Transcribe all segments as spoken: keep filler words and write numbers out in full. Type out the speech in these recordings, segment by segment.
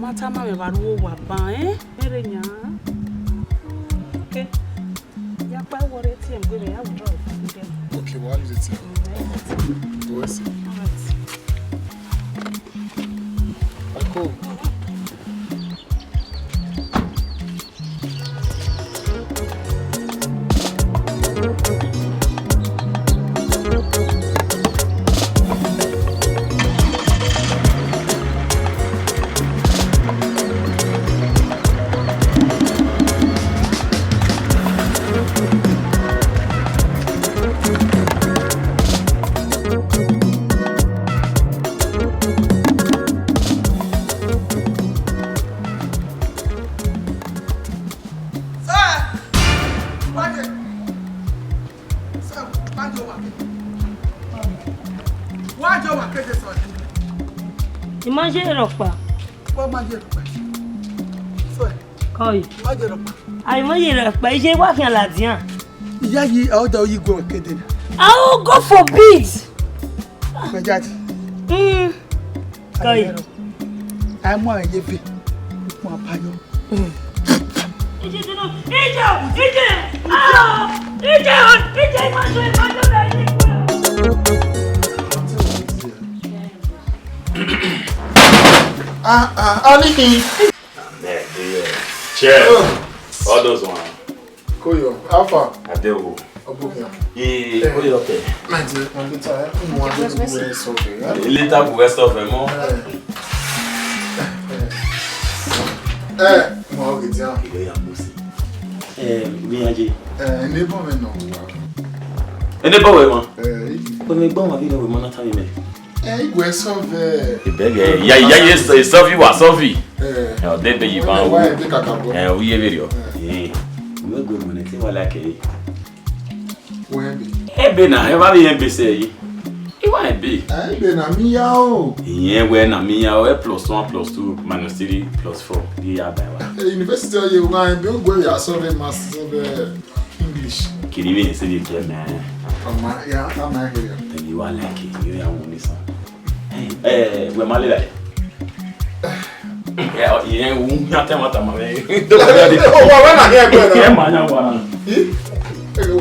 A tama mwẹ vbe a ru owa ban, eh? Ere yan. Okay. Ya kpa wọrẹ A T M gbe mwẹ, I will draw it. Okay, well, I'll use A T M. Mm, right. We'll see. All right. Cool. Sir! Wá jẹ. Sir, wá jẹ wá kede. Wá jẹ wá kede, sir. I ma ye rhọkpa. Wá ma ye rhọkpa. Sir. Koi. I ma ye rhọkpa. A i ma ye rhọkpa, iye wa khian ladian. Iyayi, a ọda oyi gu wẹ kede na. Oh, God forbid! Mẹ judge. Mm. Kai. A mu ẹ ye ve. Ukpọn abayọ. Ije, ije, ije, ah, ije, ije, imagine, imagine that you. Ah, ah, Aniki. Cheers. Oh. All those ones. Koyo, how far? Adewo. Obukia. Eh, eh, Koyo, okay. My dear, my dear, mo wa de bu ẹ sọvbe, eh? Later bu ẹ sọvbe mọ. Eh. Eh, mo wa gidi, ah. Kilo ya mo si. Eh, mi aje. Eh, ene bọ mwẹ nọ wa. Ene bọ wẹ ma? Eh, igi. Ko mi gbọ ma bi nọ wẹ ma na ta mi mẹ. Eh, iguẹ sọvbe. Ibẹgẹ, ya, ya, ye sọ, sọvbe wa, sọvbe. Eh. Eh, ọ de ebe yi ban. Wa ebe kakabọ. Eh, u ye vberriọ. Eh. Eh, u gu emu ne te wa like e. Wẹ ebe. Ebe na, ẹ vbe avbe irẹn ebe sẹ yi. I wa ebe. Eh, ebe na mi ya o. Iyẹn wẹ na mi ya o, ẹ plus one plus two minus three plus four. Di ya ba wa. Eh, university ọ ye wa ebe, u gu ebe ya sọvbe ma sọvbe English. Kiri mi se ye ke mẹ. Ọma, ya, ama ya ke ya. Tẹ̀lé wa like, yóò yà wọ́n ní sàn. Ẹ, ẹ, wẹ ma lè ra yẹ. Ẹ, ọ, ìyẹn òun ní àtẹ̀wọ̀n àtàmà rẹ̀. Ó wà wẹ́n náà ní ẹgbẹ́ náà. Ẹ máa yàn wà. Ẹ, ẹ, o.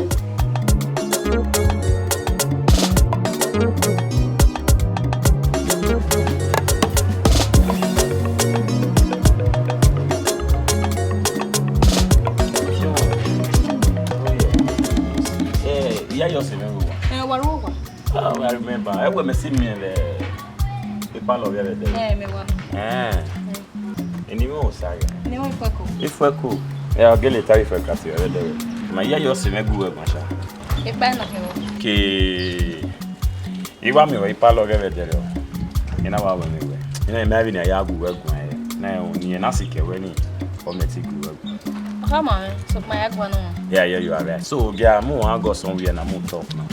Eh, iya yo se me wa. Eh, wa ru wa. Oh, I remember. Ẹ wẹ mẹ si miẹn vbe ipalọ vbe ẹvbo ẹdẹrẹ. Eh, mẹ wa. Eh. Eni mwẹ osa gha. Eni mwẹ Ifuẹko. Ifuẹko. Ẹ, ọ gele ta Ifuẹko asi vbe ẹvbo ẹdẹrẹ. Ma iya yo se me gu wẹ gbansha. Ipa na hero. Ke I wa miẹn ruẹ ipalọ vbe ẹvbo ẹdẹrẹ. I na wa wẹ mwẹ wẹ. I na ma vbe ne a ya gu wẹ guan ẹre. Na rẹn oniẹn na sikẹ wẹ ni, ọ mẹ te gu wẹ guan. Ọ khama mwẹ, sokpan a ya guan nọ. Yeah, yeah, you are right. So, girl, mu wan go somewhere na, mu talk now.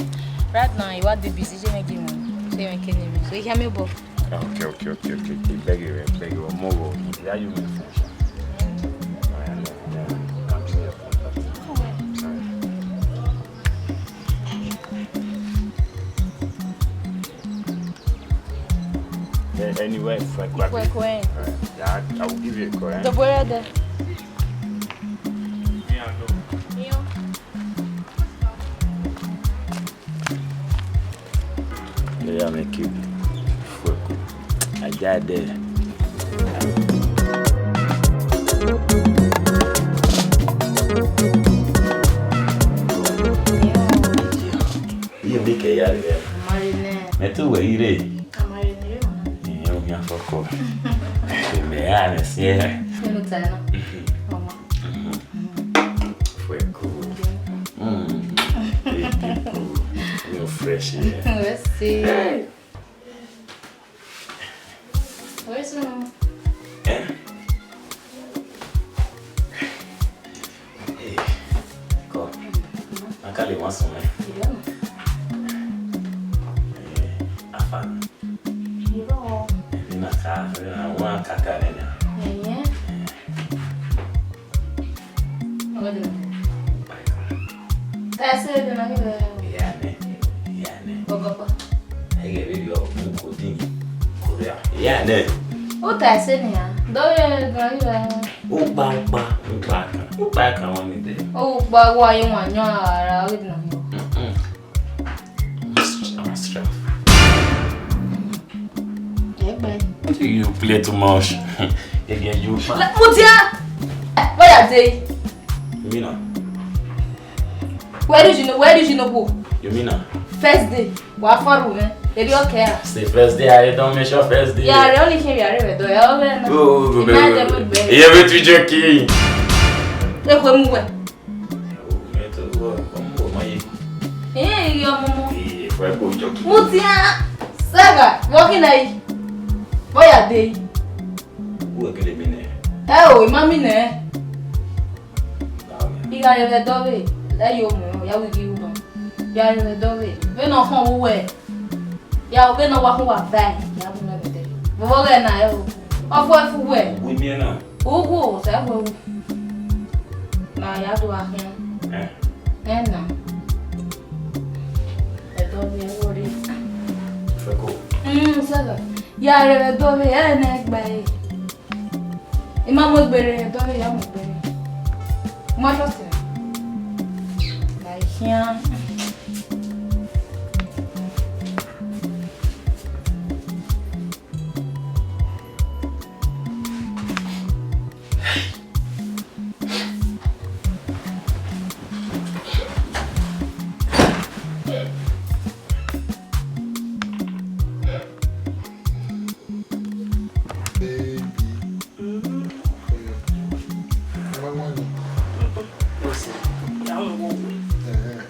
Right now, I wa dey busy, je me give one. Je me kene me. So, you hear me, bro? Okay, okay, okay, okay, okay. Beg you, beg you, more go. Yeah, you may finish. All right, yeah, yeah. Come to your phone. All right. Eh, anywhere, if I grab it. If I go in. All right. Yeah, I, I will give you a call, eh? The boy there. Me alone. You. Yeah, make you. Fuck. I got there. Iye mi ke ya rre. Amari nẹ. Mẹ te wẹ ire. Amari nẹ. Iye o mi afọkọ. Mẹ ya rẹ si ẹ. Nínú ta ẹ náà. Ọmọ. Fue cool. Mm. Baby cool. You're fresh, yeah. Let's see. Where's your mom? Eh? Hey, come. I can't leave one somewhere. Yeah. Eh, I found. You know. Maybe not car. I want a car, car, yeah. Yeah. Ta ẹse vbe nọ ghi vbe. Iya nẹ, iya nẹ. Gọgọgọ. Ẹghẹ vberriọ mu kodin Korea. Iya nẹ. U ta ẹse nian. Dọghe gari vẹ. Ukpa, ukpa, ukpa kan. Ukpa kan wa mi de. Ukpa wa ye wa yan ara ghi na. Mm-mm. Strap. Egbe. You play too much. Again, you. Mudia. Where are they? Mina. Where did you know? Where did you know who? You mean now? First day. Wa faru, eh? Eri okay. Say first day, I don't mention first day. Yeah, I only came here with the other. Oh, oh, oh, oh. Imagine we be. Yeah, we too joking. Ẹ kú ẹ mú wẹ̀. Ẹ tó wọ, ọmọ wọ máa yé. Ẹ yọ ọmọ mọ. Ẹ fẹ́ kó joking. Mudia. Saga, walking like. Boy, are they? Who are killing me now? Ẹ o, ima mi nẹ. I gha rhe vbe dọvbe, ẹ yo mu, ya wi ghi ru nọ. Ya rhe vbe dọvbe, vbene ọ khọn vbe uwẹ, ya vbene ọ wa khọn uwa vae, ya mu nọ vbe dẹ. Vbọvbọghẹ na ẹ o, ọ fu ẹfu uwẹ. Wi miẹn na. Uwu, ọ sẹ wẹ u. Na ya do gha khian. Eh. Ẹ na. Vbe dọvbe ẹ wo rre. Fẹko. Mm, sẹgẹ. Ya rhe vbe dọvbe, ẹ nẹ gba ẹre. I ma mu egbe rre, dọvbe ya mu egbe rre. Ma trust him. Like, yeah. Baby. Mm-hmm. Come here. Come on, mommy. Mm-mm. What's up? Yeah, I wanna go away. Uh-huh.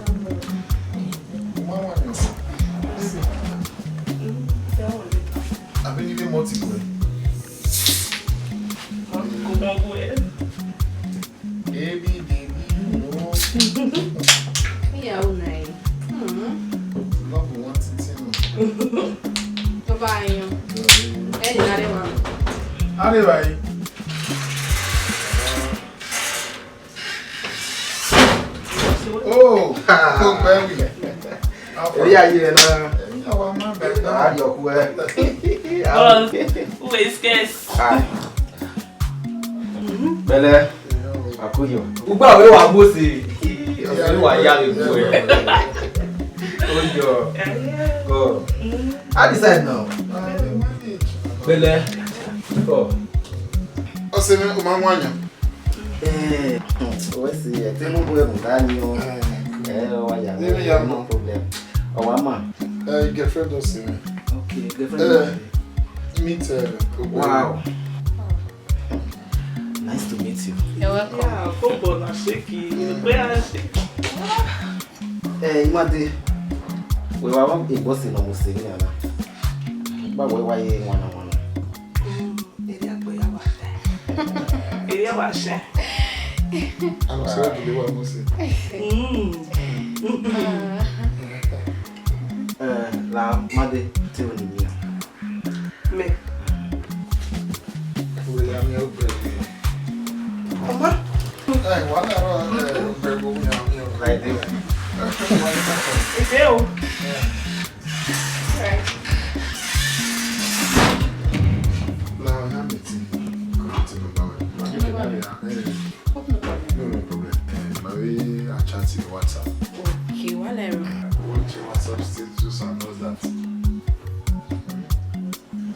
Come on, mommy. Baby. Mm-hmm. Yeah, I wanna go. I've been even more to go. Come on, go away. Baby, baby, you know. Ìyàwó náà yìí. Hmm. Love one thing, you know. Tó bá yan. Ẹni arẹwà. Arẹwà yìí. Oh, tó bẹ́ẹ̀ wí. Orí ayé rẹ̀ náà. Ẹ̀yin àwa máa bẹ̀rẹ̀ náà. Àárẹ̀ ọkú ẹ. Boss, who is scarce? Ah. Pẹ̀lẹ́, àkóyọ. Ugba wẹ wa gbose. Ọsẹ wa ya le bu ẹ. Oyọ. Go. I decide now. Pẹ̀lẹ́. Go. Ọsẹ mi, o ma wanya. Eh, wẹ si, ẹ te mu bu ẹbun ta ni o. Eh, ọ wa ya. Nínú ya no mọ. Problem. Ọ wa ma. Eh, girlfriend ọsẹ mi. Okay, girlfriend. Eh, meet, eh, Ogbeni. Wow. Nice to meet you. You're welcome. Yeah, football na shake. Where are shake? Eh, Imade, we wa wan egbe ọse ne ọ mu se ni ana. Ba wẹ wa ye wana wana. Mm, eri agbe ya wa. Eri ya wa shẹ. Ana se wa gele wa mu se. Mm. Eh, la Imade, te o ni mi. Me. Wẹ ya miẹn obẹ gbe. Ọma. Eh, wa na rọ, eh, obẹ gbe, miẹn, miẹn. Like this. Ife o. Yeah. Right. Now, I have a meeting. Come to the bar. Eh, no, no problem. Eh, ma vbe a chat in WhatsApp. Okay, whatever. Watch your WhatsApp status and all that.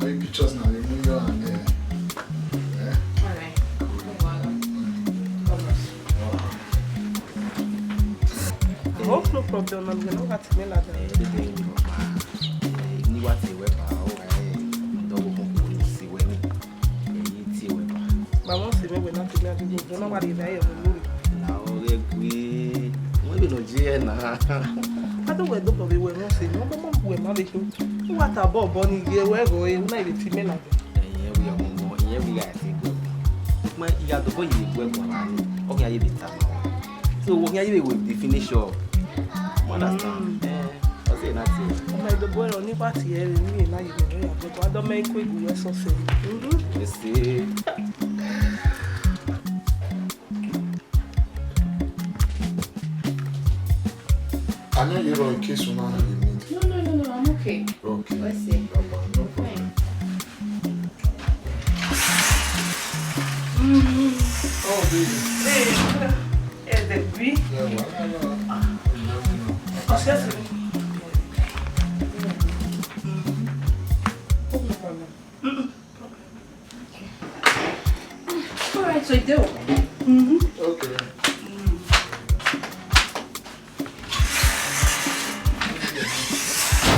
Are you pictures now? You move your hand there. Eh? All right. Cool. No wahala. Mm. I hope no problem. I'm gonna get me like that. Eh, everything will be fine. Eh, ni wa ti wẹ ba, o ra, eh, ndo wo ko ko ni si wẹ ni. Eh, yi ti wẹ ba. Ba wọn si me wẹ na ti me adi go. Na wa ri na ye mu lori. Na o re gui. Wọn be no je na. Adu wẹ do bọ vbe wẹ wọn si. Wọn bọ mọ wẹ ma vbe so. Wa ta bọbọ ni ye wẹ gho e, una ire ti me ladian. Ẹyẹn wẹ ọmọ, ẹyẹn wẹ ya ti gbẹ. Ukpẹ, I gha dobọ ye gbẹ gbọ na ni, ọ khian ye vbe ta ma. So, wẹ khian ye vbe wẹ the finish up. You understand? Mm. Eh, ọ sẹ na ti. Ọmọ ẹdọbọ ẹrọ ni wa ti ẹre ni na ye vbe ya gbẹ gbọ. Adọ mẹ ikwe gu wẹ sọsẹ. Mhm. Ẹ sẹ. I know you don't in case you know you need. No, no, no, no, I'm okay. Okay. Let's see. No problem. Fine. Hey, ẹ dẹ gui. Ẹ wà lálọ́. Ọsẹ sẹ. All right, so you do. Mm-hmm. Okay.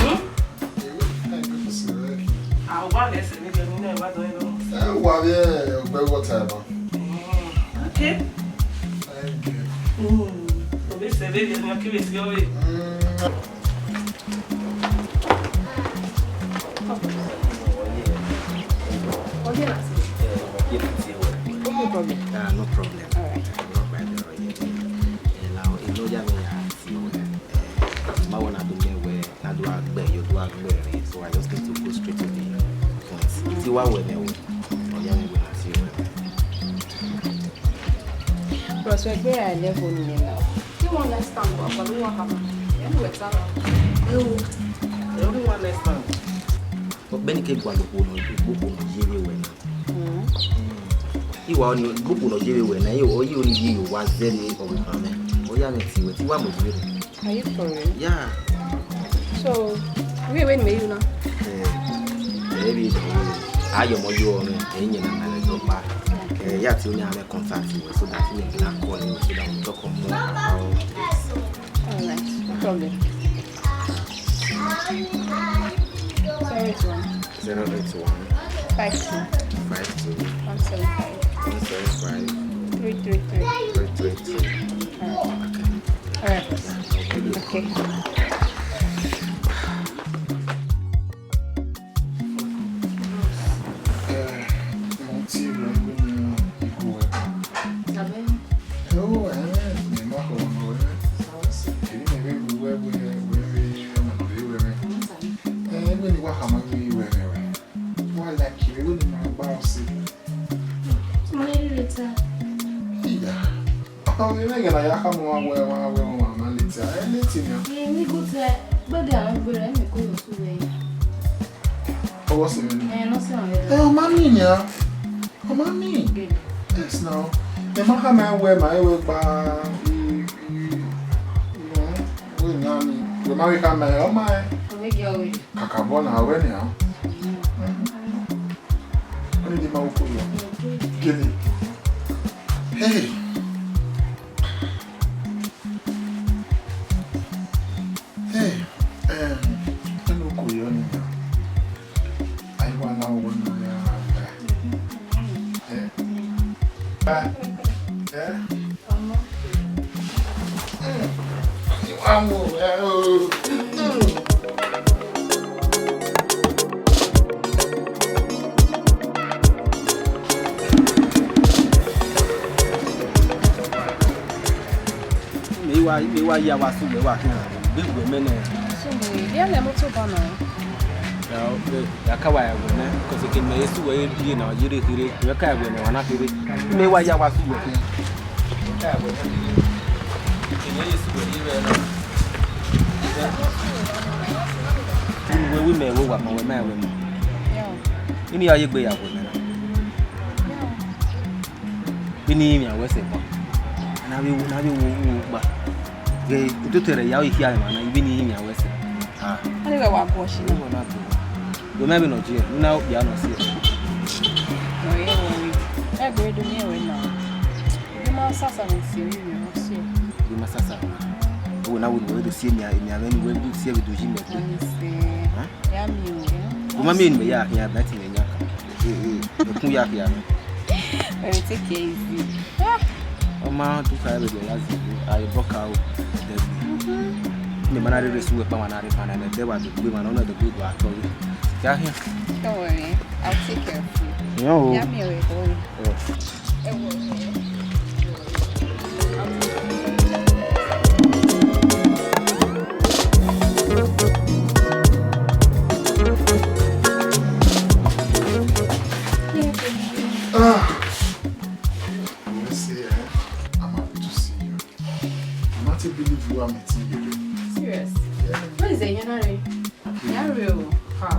Hmm? Ẹ wá lẹsẹ níbi ẹni náà wá dán inú. Ẹ wà bí ẹ ọgbẹ wọta ẹ bọ. Okay. Thank you. Mm. Obi sẹ bẹbẹ ni ọkẹ bẹ si ọvẹ. Mm. Ah, no problem. All right. No problem. Eh, la, ilo ya me ya si o, eh, ma wọ na do me wẹ, na do agbe, yo do agbe re. So I just need to go straight to the point. Ti wa wẹ me wẹ, ọ ya me wẹ na si o. Bros, wẹ gbe ya level ni na. You understand what, what happen? Anyway, Sarah. You, you don't understand. Bẹghe ne I ke gualọ okhuo nọ, okhuo nọ ye vbe wẹ na. Mm. I wa ọnii, okhuo nọ ye vbe wẹ na, ọ ye ọnii ye yo wa zẹdẹ ọvbokhan mwẹ. Ọ ya mwẹ ti wẹ, ti wa mu vbe. Are you for real? Yeah. So, wẹ vbene imẹ ye na? Eh, eh, vbe, eh, ayọmọ yo ọmọ, eh, iyẹn na na lẹ dọkpa. Eh, ya ti o ni a mwẹ contact wẹ, so that we can call you, so that we talk more about this. All right, no problem. Zero eight one. Zero eight one. Five two. Five two. One seven five. One seven five. Three three three. Three three three. All right. Okay. All right, boss. Okay. Eh, mo ti rò pé mo ikú ẹ̀. Abẹ́. Ẹ ó, ẹ, mi ma kọ̀ ọ̀nà rẹ̀. Èyí ni ẹgbẹ́ ìlú wẹ́, wẹ́, wẹ́, wẹ́, ọmọ rẹ̀ wẹ́ rẹ̀. Ẹ, ẹgbẹ́ ni wà kà máa ń wí wẹ́ rẹ̀ wẹ́. Wà láìkì rẹ̀, wẹ́ ni màá gbá ọ sí. Mo lè rí later. Ìyá. Ọmọ mi mẹ́gẹ̀ náà yà kà mọ́ wá wẹ́, wá wẹ́, wọ́n máa létí. Ẹ létí ni. Ẹ, ní kò tẹ, gbọ́dọ̀ àwọn gbé rẹ̀, mi kò lọ sí wẹ́ yìí. Ọwọ́ sì mi ni. Ẹ, lọ sí àwọn ẹ̀dá. Ẹ, ọmọ mi ni a. Ọmọ mi. Yes, now. Ẹ ma kha ma wẹ, ma wẹ gba, i, i, i, wẹ na ni. Wẹ ma wẹ kha ma, ọmọ ẹ. Ọmọ ẹ gẹ ọwẹ. Kàkà bọ na wẹ ni a. Ọ ni di ma wo ko yọ. Gini. Hey. Hey, em, ẹ ne okhuo yọ nii na. A i wa la owa na ya, eh, eh, eh, eh. Mm, a i wa mu, eh, oh. Mm. Mẹ wa, mẹ wa ya wa su wẹ wa khian, gbe wẹ mẹ nẹ. So, mẹ ya lẹ moto ba na. Ya, okay, ya ka wa ya wẹ nẹ, 'cause ke mẹ ye su wẹ ye na, ye re khere, mẹ ka wẹ nẹ wa na khere. Mẹ wa ya wa su wẹ khian. Mẹ ka wẹ nẹ khere. Ke mẹ ye su wẹ ye wẹ na. Wẹ wi mẹ wẹ wa ma wẹ ma wẹ ma. Ini ya ye gbe ya wẹ mẹ na. Vbene I rinmwian ruẹ sẹ ban, ne a vbe wo, ne a vbe wo uwu kpa. Ghe, ototọ rẹ ya ọre khian emwa na, vbene I rinmwian ruẹ sẹ. Ah. Ọnii wẹ wa guọghọ si na. Wẹ na guọghọ. Wẹ ma vbene ọ ye, ne a okpia nọ si ẹe. Ọ ye wẹ ọre. Ẹgbẹre do miẹn ruẹ na. Ẹ ma sasa vbe si ẹe, ọ si ẹe. Ẹ ma sasa. Wẹ na wẹ ne uwẹ do si emian, emian mwẹ ne uwẹ do si ẹe vbe do yi mẹ. Ọ ni sẹ. Hah? Ya miẹn ruẹ. Wẹ ma miẹn ne mẹ ya khian, but mẹ ya kan. Eh, eh, ẹkun ya khian. Very take it easy. Ah. Ọ ma do ka ẹvbo ya zẹ, a ye bọ ka o. Mẹ ma na rere su wẹ kpa wa na rre kpa na, mẹ de wa do gbe ma na, ọ na do gbe do atọ ye. Ya khian. Don't worry, I'll take care of you. Yo. Ya miẹn ruẹ, don't worry. Yo. Ah, you see, eh? I'm happy to see you. I can't believe you are meeting you. Serious? Yeah. Where is the Yanare? Yanare o. How?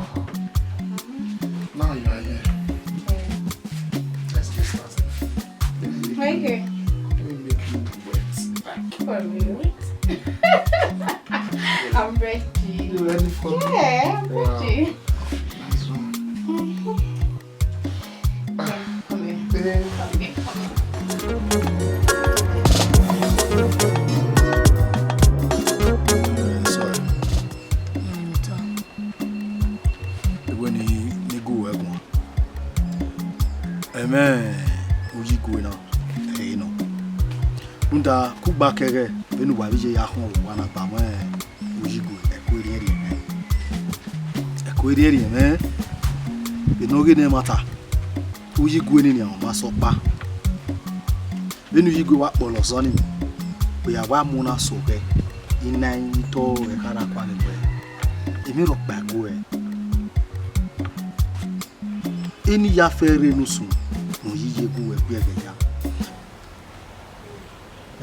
Now you are here. Yeah. Let's get started. Okay. Let me make you wet. Keep on being wet. I'm ready. You ready for me? Yeah, I'm ready. Nice one. Mm-hmm. Come here. Come here. Come here. Eh, sorry. Mm, ta. Ewẹ ne, ne I gu ruẹ guan. Ẹmwẹ uyi gue na ẹre nọ. Rhunmwuda kugba kẹghẹ vbene uwa vbe iye ya khọn vbe owa na ba mwẹ uyi gue, ẹko erriẹnrriẹn mwẹ. Ẹko erriẹnrriẹn mwẹ. Vbene ọ ghi nẹ ẹmwata, uyi gue nene ọ ma sẹ ọkpa. Vbene uyi gue wa kpọlọ ọzọ ni, ọ ya wa mu na sẹ oghẹ, I na i tọ ẹre kha na kua vbe wẹ, emwi rhọkpa gue. Eni ya fẹ rre ne usun ne u yi ye gu wẹ gbe ẹghẹ ya.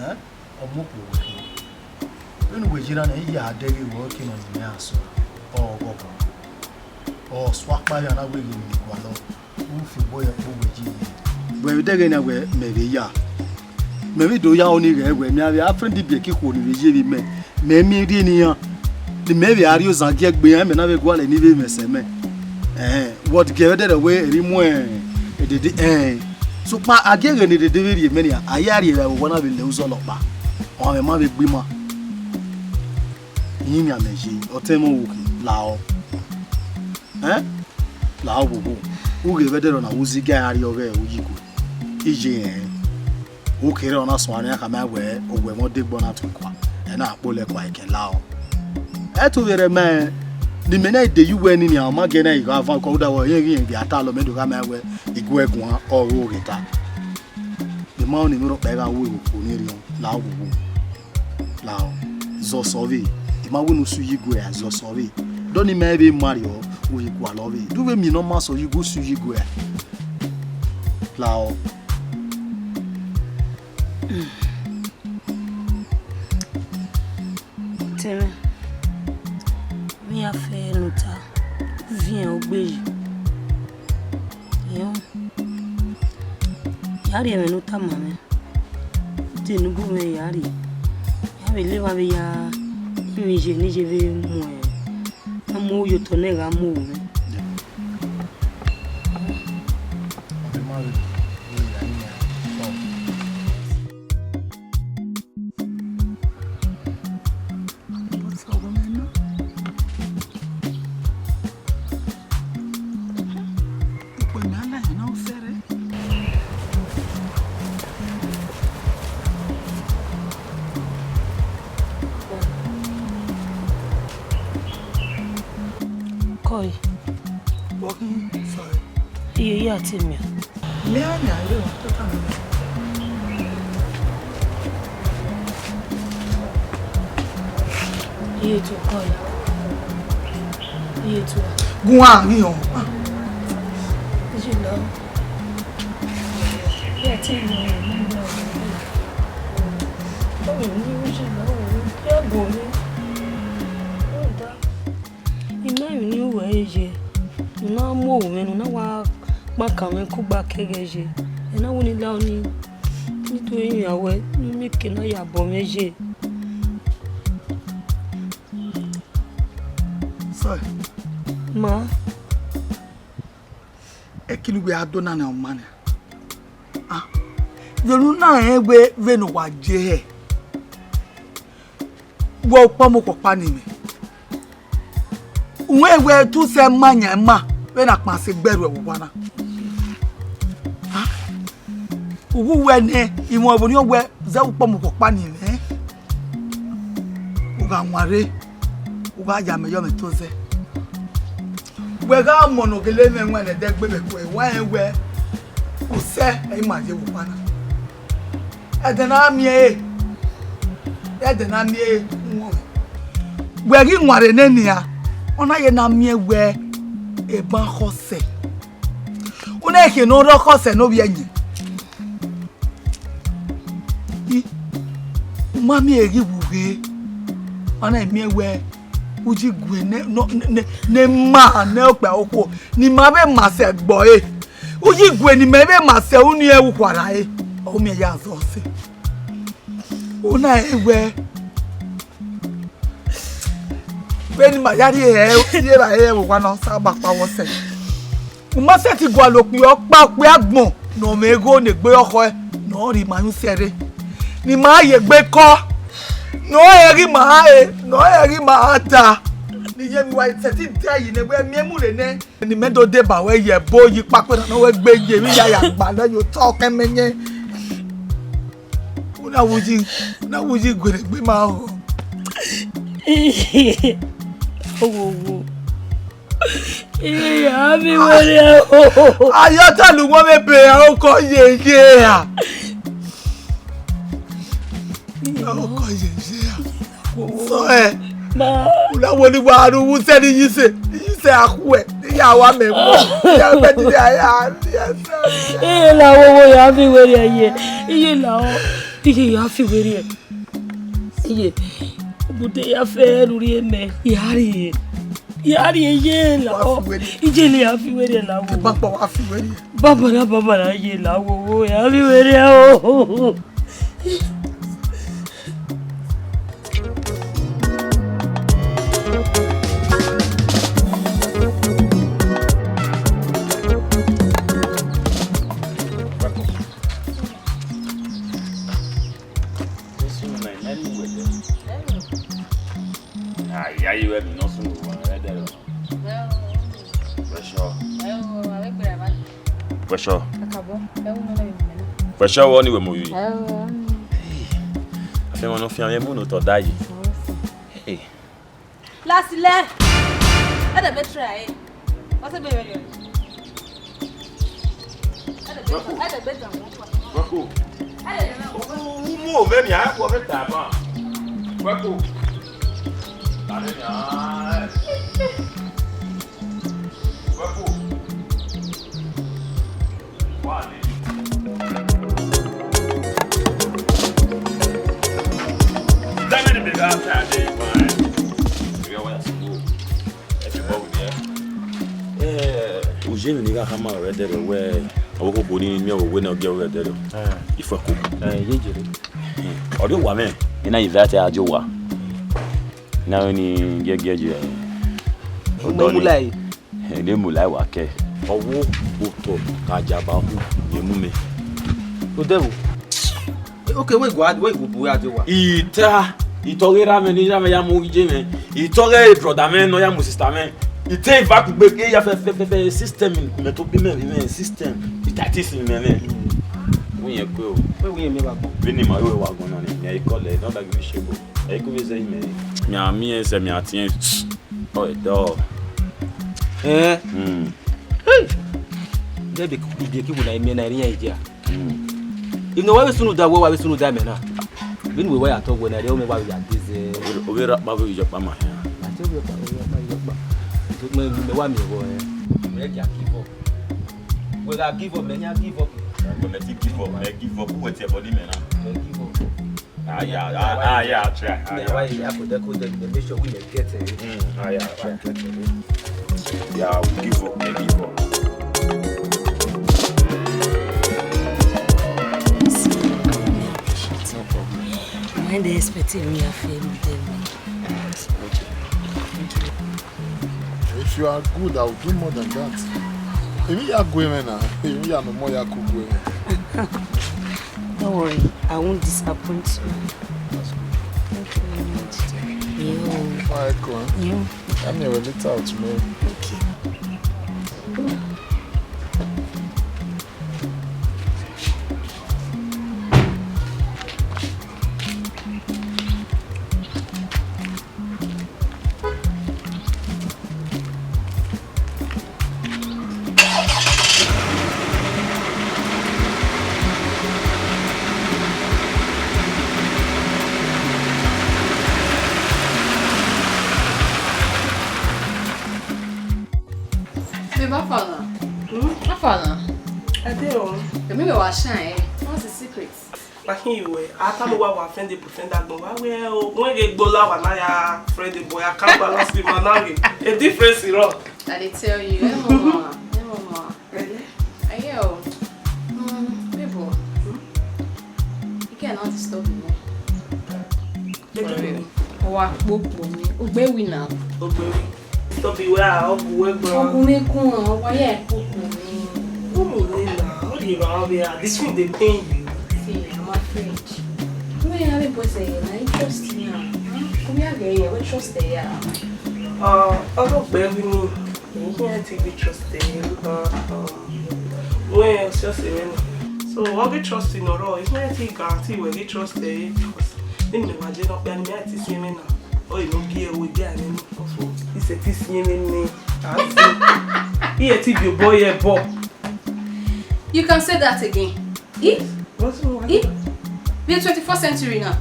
Ẹ, ọ mu okhuo wẹ khin. Vbene uwẹ yi na nẹ, I ya dẹghe wẹ ọke nọ ne imẹ a sọ, ọ ghọghọ. Ọ sua kpa ya na wẹ ghe ne gualọ. U fi obọ ya kpe uwẹ yi ye. Wẹ vbe dẹghe na wẹ mẹ vbe ya. Mẹ vbe do ya ọni ghẹ wẹ, mẹ a vbe a friend biẹ ke ikhuo ni vbe ye vbe mẹ. Mẹ miẹn rhie ne iran, ne imẹ vbe a rhie ozan gie gbe iran, mẹ na vbe gualọ eni vbe mwẹ sẹ mẹ. Ẹhẹn, wẹ ọ gie vbe dẹdẹ wẹ erha i mu, ẹ, edede, ẹn. Sokpan a gie ẹghẹ ne edede vbe rhie mẹ nia, a ya rhie vbe owa na vbe lẹ uzọla ọkpa. Ọmwa mwẹ ma vbe gbe ima. Iyin mẹ ye, ọtẹn mwẹ okhi, lahọ. Ẹn? Lahọ vbovbo. U ghe vbe dẹrọ na, u zẹ iga iran rrie ọghẹ uyi gue. Iye rẹn. U kere ọ na suẹn iran khama wẹ, owẹ mwẹ ọdegbe na tuẹ kua. Ẹ na kpolẹ kua ẹkẹn lahọ. Ẹ to vbe rre mẹ, ne imẹ na de ye uwẹ nini, a ma gẹ na, I gha van, kọ uda wẹ, irẹn ghi rẹn vbe a ta lọ, mẹ do khama wẹ, I gu ẹ guan, ọ ru ghe ta. Ima ọnii ne rhọkpa gha ru okhuo ne erriọ, lahọ vbovbo. Lahọ, zẹ ọsọ vbe, I ma wẹ ne u si uyi gue a, zẹ ọsọ vbe. Dọ ne ima vbe ma rriọ, u ghi gualọ vbe. Du vbe miẹn ne ọ ma sẹ uyi gue, u si uyi gue a. Lahọ. Ọtẹn mwẹ, vbe iran fẹ ne u ta, u viẹn ogbe yi. Iyọn, ya rhie ẹmwẹ ne u tama mwẹ, u te ne ubu mwẹ ya rhie, ya vbe lele emwa vbe ya rinmwian iye ne iye vbe mu, a mu ohu ye otọ nẹ gha mu ohu mwẹ. Koi. Iye ya te miẹn. Mẹ a yan ye o, tota mẹ. Iye to kọ ya. Iye to. Guan ni o. Iye lọ. Iye ti lọ. Ọ ni iye lọ. Iye go ni. Ọ da. I ma emwi ne I ru ẹre ye, I ma mu ohu mwẹ ne u na wa kpankan mwẹ kugba kẹghẹ ye. Ẹ na wẹ ne I la ọnii, ne I do rinmwian ruẹ, ne u miẹn eke na ya bọ mwẹ ye. Sir. Ma. Ẹki ne uwẹ a do na ne ọ ma nian. Ah, vbene u na rẹn wẹ vbene uwa ye hẹ, wẹ ukpọmọ okhuo ọkpa ne imẹ. Uwẹ wẹ te u sẹ ma yan ima vbene akpan sẹ gbe ẹre vbe owa na. Ah, u wu wẹ nẹ, imwẹ ọvbokhan wẹ zẹ ukpọmọ okhuo ọkpa ne imẹ. U gha wanre, u gha ya mẹ yọ mwẹ to zẹ. Wẹ gha mọ ne ọ gele mwẹ ẹwaẹn ne ẹdẹ gbe vbe ẹko, wa rẹn wẹ u sẹ ẹ i ma ye vbe owa na. Ẹdẹ ne a miẹn ẹre, ẹdẹ ne a miẹn ẹre, u wọnmwẹ. Wẹ ghi wanre nẹ nian, ọ na ye ne a miẹn wẹ eban khọ sẹ. U na khẹ ne ọ rre khọ sẹ ne ovbi ẹyẹn. I, u ma miẹn ghi wu ghe, ọ na miẹn wẹ uyi gue ne, ne, ne, ne ma ne okpia okhuo, ne ima vbe ma sẹ ẹgbọ ẹre. Uyi gue ne imẹ vbe ma sẹ unu ẹre ukhuarha ẹre. Ọ Ko miẹn ya zọ sẹ. Una ẹ wẹ. Vbene ima ya rhie hẹ, ye evbare hẹ vbe owa nọ, sa ba kpa wọ sẹ. U ma sẹtin gualọ okpia ọkpa, okpia agbọn ne ọ mwẹ igho ne egbe ọkhọe ne ọ rhie ima yu sẹ rre. Ne ima ye egbe kọ. Ne ọ rẹn ghi ima ha re, ne ọ rẹn ghi ima ha da. Ne iye emwi wa sẹtin da yi ne wẹ miẹn mu rre nẹ. Ne imẹ do deba wẹ ye ẹbo yi kpakpe na ne ọ wẹ gbe ye emwi ya ya gba lẹ ye otọ kẹmẹ yẹn. Una wuyi, una wuyi guerre egbe ma ho. Owowo. Iye ya mi were o. Ayọ ta lu wọn vbe be a okọ ye ye a. Okọ ye ye a. So ẹ. Ma. Una wo ni wa ru wu sẹ ni yi se, ni yi se a khu ẹ, ni ya wa mẹ mu. Ya bẹ ti ya ya. Iye la wowo ya mi were ye. Iye la o. Iye ya fi were. Iye, ubude ya fẹ rhurhi mẹ, ya rrie, ya rrie iye la o. Iye ne ya fi were la wo. Baba wa fi were. Baba na, baba na, iye la wo, wo ya fi were o. Ẹ sunu mẹ, mẹ ne uwẹ dẹ. Ẹ o. A ya ye vbe emwi ne ọ sunu vbe uwa mwẹ dẹ rọ. Ẹ o. Wẹ sure? Ẹ o, a vbe gbe ra evba. Wẹ sure? Kakabọ, ẹ u nọ nẹ vbe mẹ na. Wẹ sure vbe ọni wẹ mu yi? Ẹ o, ọni. Afianma ne ọ fian mwẹ mu ne otọ da yi. Ọ sẹ. Hey. Last lẹ. Ẹ dẹ be try ẹ. Ọ sẹ be yọ yọ. Ẹ dẹ be, ẹ dẹ be dan. Wẹ ko. Ẹ dẹ be. Umu mẹ ni a ko mẹ ta ba. Wẹ ko. Ta ni a. Wẹ ko. Ujemi ni gha khama ọre ẹdẹrriọ wẹ, ọvbokoko ni miẹn ọvbe ne ọ gie ọre ẹdẹrriọ. Ifuẹko. Ye jere. Ọ rrie owa mwẹ, I na invite a die owa. Na ni giẹgiẹ ye. Odọ ni. Ẹ ne mu la wa kẹ. Ọ wo otọ ka jaba hu ye mu mẹ. Odẹvbo. Okay, wẹ gua, wẹ gu bu ya die owa. Ita, itọ ghe ra mẹ ni ra mẹ ya mu ghi je mẹ. Itọ ghe brother mẹ nọ ya mu sister mẹ. Ite iva kugbe ke ya fẹ fẹ fẹ fẹ system mẹ to bi mẹ mẹ system. Ita ti si mẹ mẹ. Wẹ yẹn kue o. Wẹ wẹ yẹn mẹ ba gbọn. Vbene ima yo wa gbọn na ni, mẹ ikọlẹ, nọ da ghi shame o. Ẹ i ku vbe zẹ imẹ. Mẹ a miẹn sẹ mẹ a tiẹn. Ọ dọ. Ẹn. Hmm. Hey. De be ku de ki wona ime na ri yan ije a. Hmm. Inu wa be sunu da wo wa be sunu da me na. Bin we wa ya to wo na re o me wa ya de ze. O be ra pa be yo pa ma ya. A ti o be pa o pa yo pa. So me me wa mi wo e. Me ya give up. We ga give up, me ya give up. Mẹ ti give up, mẹ give up. Who wet your body, man? Me give up. Ah, yeah, ah, ah, yeah, I try. Ah, yeah, I try. Why you have to go there, make sure we may get it. Mm, ah, yeah, I try. Get it. Yeah, we give up, we give up. No problem. When they expecting me, I feel them. Okay. Thank you. If you are good, I will do more than that. If you are going now, if you are no more, you are good. Don't worry, I won't disappoint you. Thank you very much. Yo. Fine, come on. Yo. I'm here a little out, man. Okay. Babe, how far now? Hmm? How far now? I dey o. Èmi lè wá ṣàn ẹ́. What's the secret? Wa khin ye uwẹ, a tama uwa wa friend boyfriend agbọn, wa wẹ o, wẹ ghe gbe ola wa na ya friend boy, a kan balance the man na ghe. A difference rọ. I dey tell you, eh, mama, eh, mama. Aye o. Mm, babe o. Not disturb me. Sorry. Wa kpokpo mi. Ugbe wi na. Ogbe wi. Disturb you, where I hug you, where, bro? Ọgwụ m ekuan, ọ wa ya kpokpo mi. Come on, Nina. How do you know how they are? This thing, they pain you. See, I'm afraid. Where are the boys there? Na you trust me, ah? Huh? Come here, girl. We trust there, yeah. Uh, I don't believe me. You can't take me trust there. Uh, um, where else you say, man? So, what we trust in or all? You can't take guarantee where we trust there. Because then me, why you not paying me? I see me now. Oh, you don't give away there, man. Also, he said, "This year, man, me." I see. He had to be a boy, yeah, boy. You can say that again. If What's wrong? If we are twenty-first century now.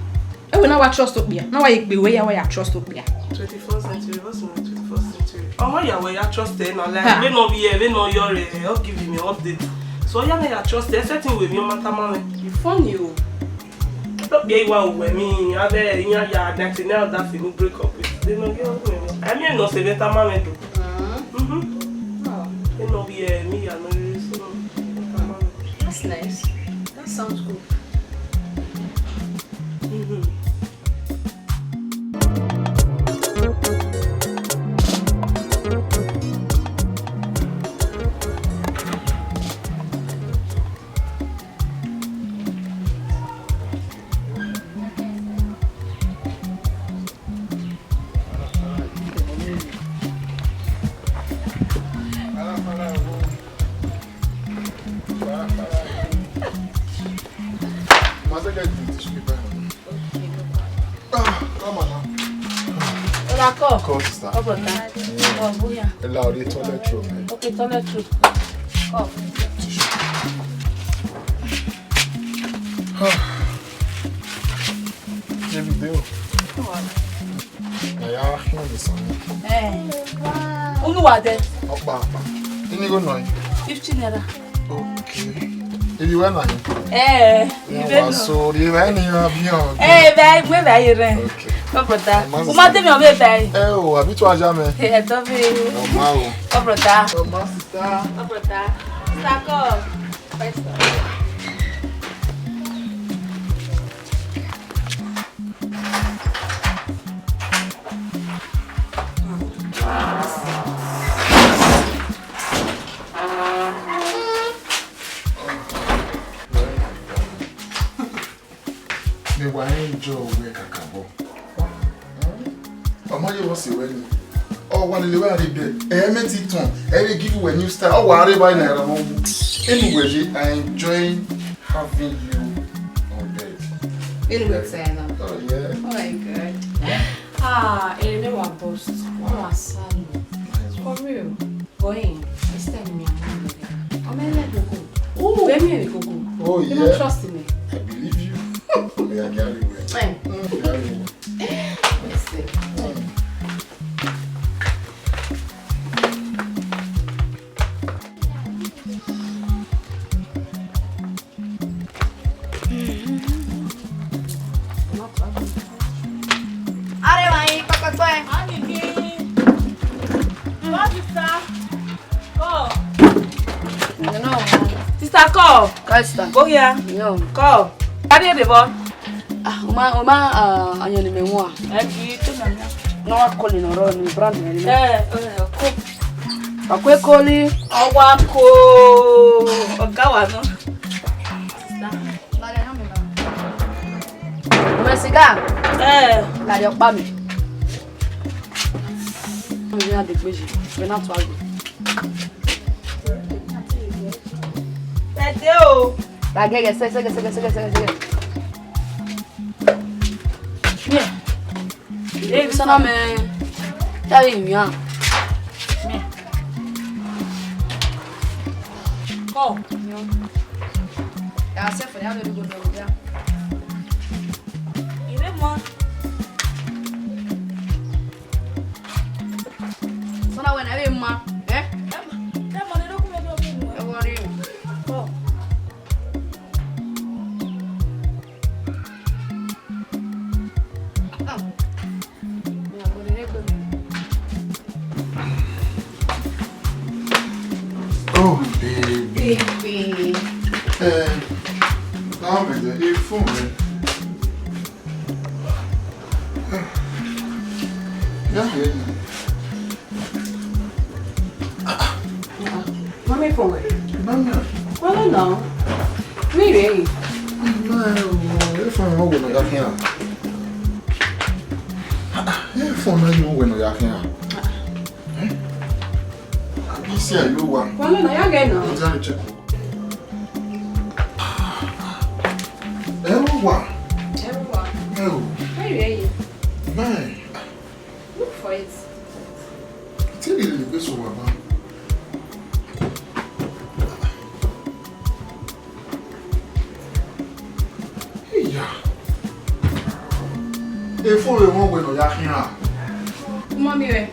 Ewe, na wa trust okpia. Na wa ye gbe we ya wa ya trust okpia. Twenty-first century, what's wrong with twenty-first century? Oh, why you were ya trust her now? Like, Ha. We no be here, we no your, eh, I'll give you an update. So, yeah, me ya trust her. Certain way, me, matter, man. You funny, oh. Okpia iwa uwe mi, ave, iya ya, ninety-nine, that's a new break up with. They no get, I mean, no say better, man, do. Mm-hmm. Oh. They no be, eh, me, I know you, so, better, man. That's nice. That sounds good. Mm-hmm. Ah, come on now. Hola, come. Come, sister. Come, brother. Yeah. Come, bóyá. Ẹ la, orí toilet roll, man. Okay, toilet roll. Come. Tissue. Baby, deo. Na ya khian vbe sẹ ọnii. Eh. Unu wa dẹ? Ọkpa, ọkpa. Ini igho nọ? Fifty naira. Okay. Ivbi wẹ na? Eh, ivbi wẹ nọ. So, ivbi wẹ ni ya bi on. Eh, ivbi wẹ, ivbi wẹ ye rẹ. Okay. No, brother. Uma de mi ọvbe bai. Eh, o, abi tu aja mẹ. Eh, ẹdọ vbe. Ọma o. No, brother. Ọma, sister. No, brother. Sister, come. Mẹ wa enjoy wẹ kakabọ. Ọmọ ye vbọ sẹ wẹ ni. Ọ wa lele wẹ a rre bed. Ẹ mẹ ti tọn. Ẹ vbe give wẹ new style. Ọ wa rre ba na ra mọ. Anyway, I enjoy having you on bed. Anyway, Sienna. Oh, yeah. Oh my God. Ah, ere ne wa burst. Wa sanu. Nice one. For real. Boy, this time me, I'm not. Oh, man, let me go. Oh, let me go. Oh, you don't, yeah, trust me. I believe you. Yeah, I get it. Eh. Mm, I get it. Let's see. Mm. Are, vai, pa, pa, pa. Ani ki. Wa, sister. Call. No. Sister, call. Call, sister. Go here. No. Call. Carry the ball. Ah, uma, uma, ah, ayọn ni mẹ wọn. Ẹ kì í tó nà mí. No, wa call in ọ̀rọ̀ ni brand ni. Eh, eh, call. Wa kue koli. Ọ wa ko. Ọ̀gá wa náà. Sister. Mẹ siga. Eh. Lari ọkpa mi. Mo ní adegbe yìí, mo náà tún àgbẹ̀. Tẹ̀dé o. Lagẹgẹ, sẹ, sẹ, sẹ. Yeah. Ee, Bisola mẹ, ya ye imian. Kọ. Ya se fere ya lori godo ya. Ire mọ. Bisola wẹ na ebe ma, eh? Ẹ mọ, ẹ mọ ne do kun do bi mu. Ẹ wọ ri. Kọ. Oh, baby. Baby. Eh, now me the phone, man. Yeah, yeah, yeah. Mami, phone wẹ? Mami. Wọlé now. Mi rẹ yi. Mami, phone wẹ nọ ya khian. Phone na yo wẹ nọ ya khian. Eh? Abi si ayo wa. Wọlé now, ya gẹ now. Ẹ jẹ́ a check. Ẹ wa. Ẹ wa. Ẹ o. Where are you? Mami. Look for it. Tell me the place of my. Hey, yeah. Phone wẹ nọ ya khian. Mami wẹ.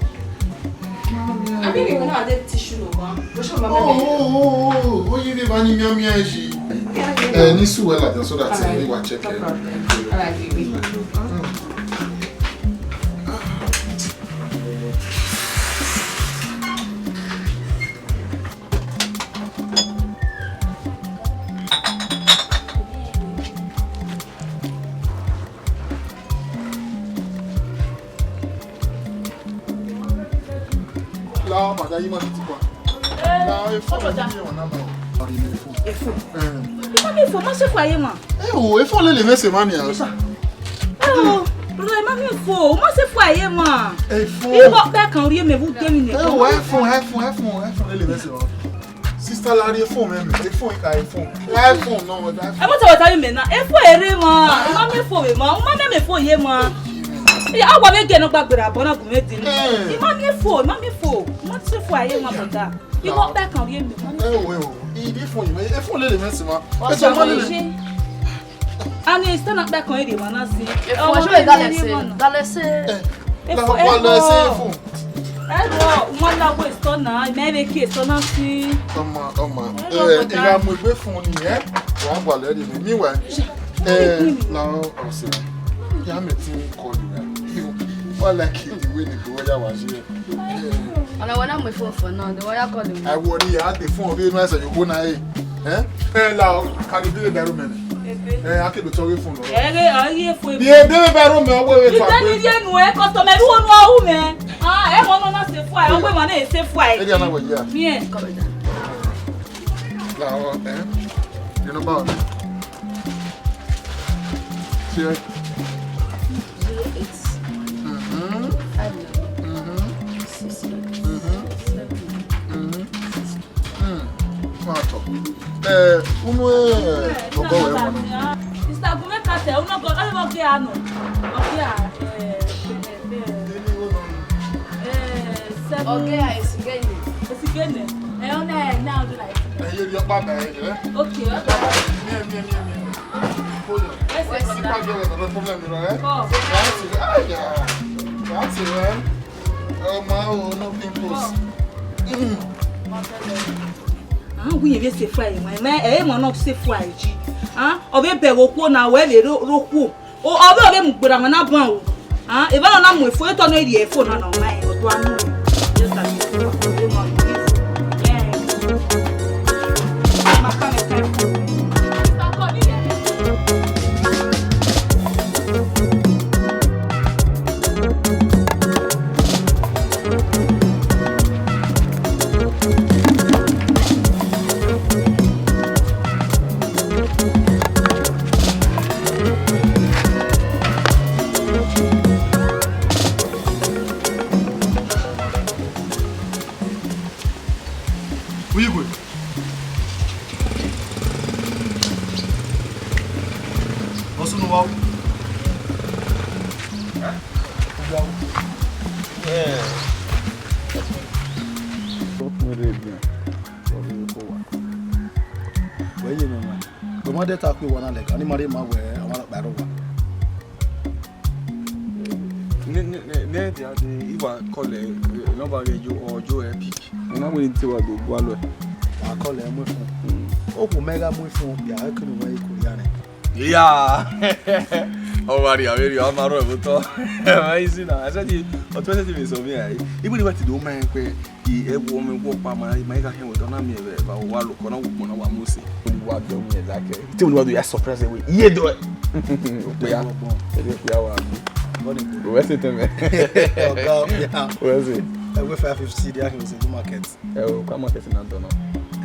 Mami wẹ. Abi ni wẹ na de tissue no wa. Bro, show mami. Oh, oh, oh, oh, oh, you dey bani mia mia ji. Yeah, yeah. Eh, ni su wẹ la so that, eh, we check. No problem. All right, baby. La, madam, you must be. La, phone. Phone. Eh. Mami, phone, ma se phone ye ma. Eh, oh, phone lele mẹ se ma ni a. Eh, oh, bro, mami, phone, ma se phone ye ma. Phone. Iwọ pẹ kan ri mẹ vu de mi ne. Eh, oh, phone, phone, phone, phone lele mẹ se ma. Sister, la rhie phone mẹ, phone ka phone. La phone nọ, la phone. Ẹ mọ tẹ wẹ ta ye mẹ na, phone ere ma, mami phone ma, mami phone ye ma. Ya, awa vbe gẹ ne ọ gba gberra bọ na gu mwẹ di ni. Eh. Mami phone, mami phone, ma se phone ye ma bọta. Iwọ pẹ kan ri mẹ. Ẹ o, ẹ o. I di phone mẹ, phone lele mẹ se ma. Ọ sa ma lele. Ani stand up back on area man, I see. Phone, show me galese. Galese. Eh, phone, galese phone. Ẹ lọ, wọn la wo store na, mẹ be ke store na si. Ọmọ, ọmọ. Ẹ, ìyá mo gbé phone ni, ẹ. Wà á gbà lẹ́rìí mi. Meanwhile, ẹ, làwọn ọ̀sẹ̀. Ìyá mi ti ń kọlu rẹ̀. Wọ́n like the way the boy yà wá sí ẹ. Ọna wẹ na mu phone for now, the wire call him. I worry, I the phone, we no say you go na, eh? Eh? Eh, la, can you be the room, man? Eh, I can be talking phone. Eh, eh, oh, yeah, phone. Yeah, be the room, man. Wait, wait, wait. You tell me, yeah, no, eh, customer, you won't know who, man. Ah, eh, one, no, no, say fire. Oh, wait, man, eh, say fire. Eh, they are not, yeah. Yeah. Come on. La, eh? You know about. Check. Zero eight. Mm-hmm. Five nine. Mm-hmm. Six eight. Mm-hmm. Seven nine. Mm-hmm. Mm. Fún àtọ̀. Eh, unu, eh, ọgọ́ wẹ̀ wọ̀n. Mister Gumeka tẹ, unu ọgọ́, ẹ bá gé àánú. Ọgẹ́ à, eh, eh, eh. Eh, seven. Ọgẹ́ à, èsì gẹ́yìn. Èsì gẹ́yìn. Eh, ọ̀nà ẹ̀ náà ọdún láì. Ẹ yé rí ọpá bẹ̀rẹ̀ yìí, ẹ? Okay, okay. Mí, mí, mí, mí. Hold on. Where's the brother? Sípà jẹ́ ọ̀rọ̀ problem, you know, eh? Come. That's it. Ah, yeah. That's it, man. Oh, my, oh, no pimples. Mm. Ah, we even say fry, my man. Eh, man, not say fry, G. Ah, ọ vbe bẹghe okhuo na, wẹ vbe ro, ro okhuo. O, ọ vbe, ọ vbe mu gberra mẹ na ban o. Ah, eva nọ na mu efo, etọ ne eri efo na nọ ma, ọ tua nu. Just like you. Yeah. Uyigwe. Ọsunu wa. Eh? Wa. Eh. Wẹ ye mẹ ma. Wẹ ma de ta ku wa na lẹga, ni ma re ma wẹ, a ma kpa ro wa. Ne, ne, ne, ne, dia de, I wa call ẹ, eh, number ghe yo, or yo ẹ pick. Ọ na wẹ ne I te wa do gualọ ẹ. Wa call ẹ mu phone. Mm. Okhuo mẹ gha mu phone, bia ẹ kunu wẹ iko ya nẹ. Yeah. Ọ wa ria vberriọ, a ma rrọọ ẹvbo otọ. Ma easy na. I said, ọtẹn sẹtin vbe sẹ ọmwa ẹre. Even if I ti do ma ẹn kpẹ, I, ẹ wo ọmọ ẹvbo ọkpa ma, ma i gha khian wẹ, ọ na miẹn vbe eva, ọ wa lo, ọ na wo ukpọn na wa mu ose. Ọ ni wa do miẹn like, te ọ ni wa do ya surprise we. Iye do ẹ. Okpia. Ebe okpia wa mi. Wẹ se tẹn mẹ. Ọga, yeah. Wẹ se. Ẹ wẹ five fifty, they are in the market. Ẹ o, kwa market na dọ nọ.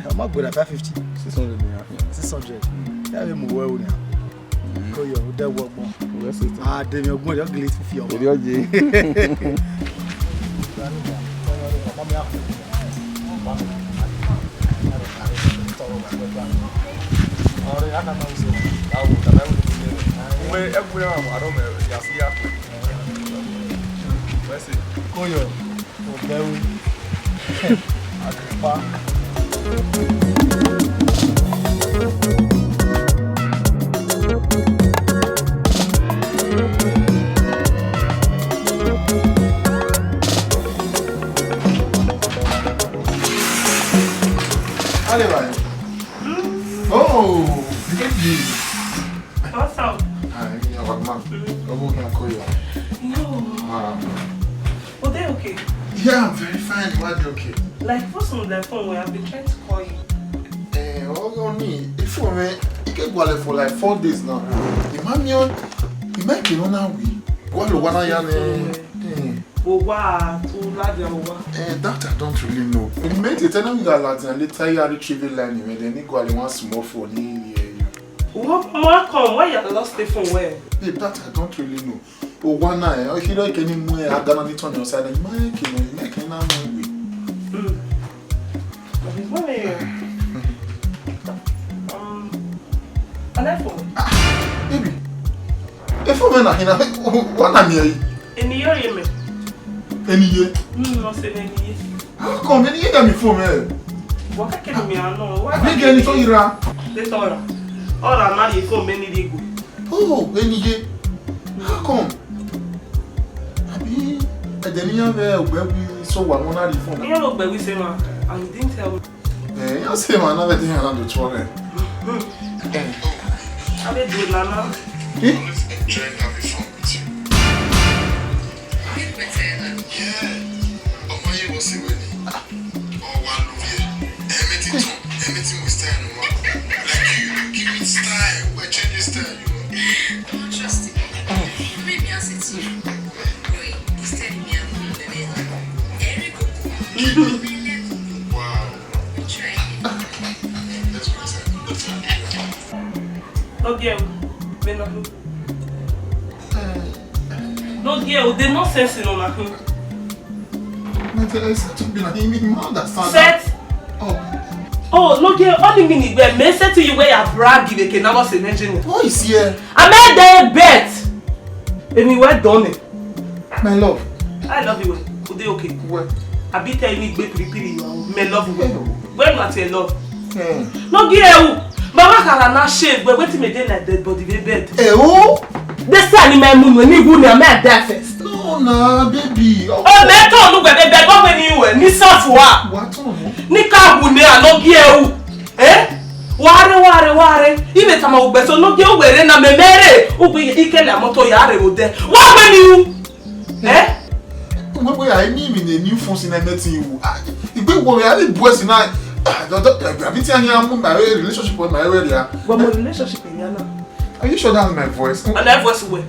Ẹ, ọ ma gbe na five fifty. Six hundred ni a fi. Six hundred. Ya vbe mu wẹ o nia. Koyo, u de wọ gbọn. Wẹ se tẹn. A de mi ọgbọn, yọ gele fifi ọmọ. Eri ọ ye. Koyo, obẹ ru. Agripa. Ale, bhai. Oh, baby. What's up? Ah, èmi ni ọba man. Mm. Ọmọ mi akọ yọ. No. Ah. But they okay? Yeah, I'm very fine. Why they okay? Like, what's on the phone where I've been trying to call you? Eh, oh, oh, ni, ifo mẹ, I get guale for like four days now. Ima mi on, ima ke no na wi. Guale wa na ya ne. Eh. Owa, to ladian owa. Eh, that I don't really know. It meant it, tell me that ladian later you are retrieving line, and then you go and one small phone in here. What more come? Why you lost the phone? Where? Babe, that I don't really know. Owa na, eh, if you don't get any more, I gonna need on your side, and you might, you might, you might, you might. Mm. What is money? Um, an iPhone. Ah, baby. Iphone mẹ na hina, wa na miẹn ẹre? Eni ye ọre mẹ. Eni ye? Mm, ọ sẹ ne eni ye. How come eni ye gha miẹn iphone mẹ? Wa kẹkẹ ne miẹn nọ. Wa abi ghe eni to yi ra? De to ra. Ọ ra na rhie iphone mẹ ni rhie gue. Oh, eni ye. How come? Abi ẹdẹ ne iran vbe Ogbẹwi so wa wọn na rhie iphone na? Iran vbe Ogbẹwi sẹ mwa, and you didn't tell me. Eh, iran sẹ mwa na vbe ẹdẹ iran na do tuẹ mwẹ. Eh. A vbe do nana. Eh? Always enjoying having fun with you. Yeah. Ọmọ yẹn wọ sí wẹ ni. Ọ wa love you. Everything too. Everything with style, no? Like you, you give it style. We change your style, you know. Don't trust it. Maybe I said to you. Wait, instead me, I'm not the man. Eric. Wow. Let's go inside. No girl, me nothing. No girl, the nonsense in on. Mate, ẹ sẹ tọn bi na him, he ma understand. Set. Oh. Oh, no girl, only me ni gbe me say to you where you brag you can never say mention. What is here? I made the bet. Eni wẹ done. My love. I love you. U dey okay? Well. I be tell you gbe piripiri you are. Me love you. Hello. When you are love. Hmm. No girl, mama kara na shave, but wetin me dey like dead body dey bed. Eh, oh? This time in my moon, when you go near me, I die first. No, na, baby. Oh, me told you, baby, but when you were, ni soft wa. What on? Ni ka wu ne, I no give you. Eh? Ware, ware, ware. Ibe tama ugbe so no give you were na me mere. Ugbe ikele moto ya re wo de. What when you? Eh? Mo pe a ni mi ne new phone si na meeting you. Ah, igbe wo ya ni boy si na. Ah, do do abi ti an ya mu my relationship with my area ya. What my relationship in yana? Are you sure that's my voice? And that voice where?